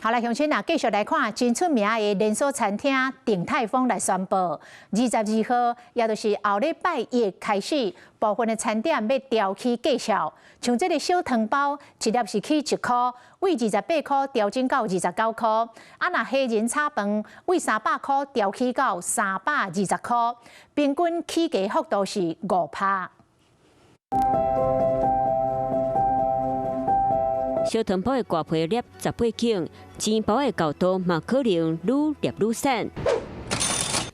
好來，鄉親啊，繼續來看真出名的連鎖餐廳鼎泰豐來宣布，22號，也就是後禮拜一開始，部分的餐點欲調起價數。像這个小湯包，一粒是起1箍，對28箍調整到29箍。啊，若蝦仁炒飯，對300箍調起到320箍，平均起價幅度是5趴。小湯包的外皮粒18斤，煎包的厚度嘛可能愈捏愈散。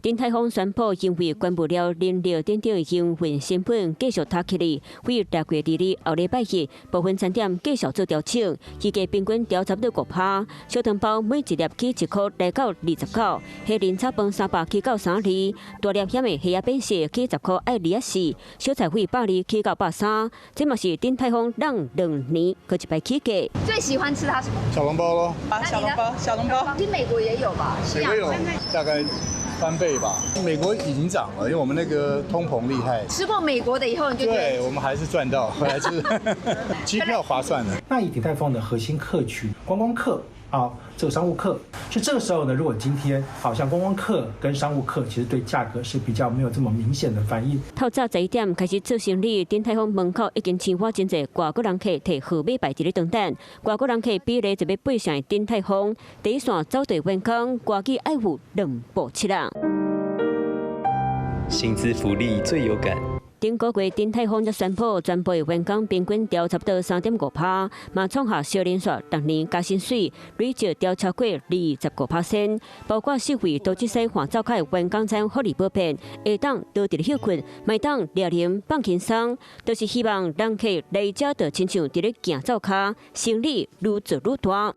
鼎泰豐宣布，因為關不了人力等等營運成本繼續拖起來，為6月22後禮拜一，部分餐點繼續做調整，預計平均調差不多5趴。小湯包每一粒起1箍來到29，蝦仁炒飯300起到32，大粒險的蝦仔扁食起10箍愛24，小菜費120起到130，這嘛是鼎泰豐攏2年閣一擺起價。最喜歡吃它什麼？小籠包咯。啊，小籠包，小籠包。其實美國也有吧？美國有，大概翻倍吧。美國已經漲了，因為我們那個通膨厲害。吃過美國的以後，你就覺得對，我們還是賺到，回來吃機票划算的。那以鼎泰豐的核心客群，觀光客啊，這個商務客，就這個時候呢，如果今天好像觀光客跟商務客，其實對價格是比較沒有這麼明顯的反應。透早11點開始做生理，鼎泰豐門口已經擠滿真濟外國人客提號碼牌佇咧等等，外國人客比例就欲八成的鼎泰豐，第一線走地員工，歌劇愛有2步七啦。薪資福利最有感。頂個月鼎泰豐才宣布，全部員工平均調差不多3.5趴，嘛創下小連續6年加薪水，累計調超過25%。包括四位都這些換走開員工餐福利普遍，下當多佇咧歇睏，嘛會當掠零放輕鬆，都是希望人客來遮就親像佇咧行灶跤，生意愈做愈大。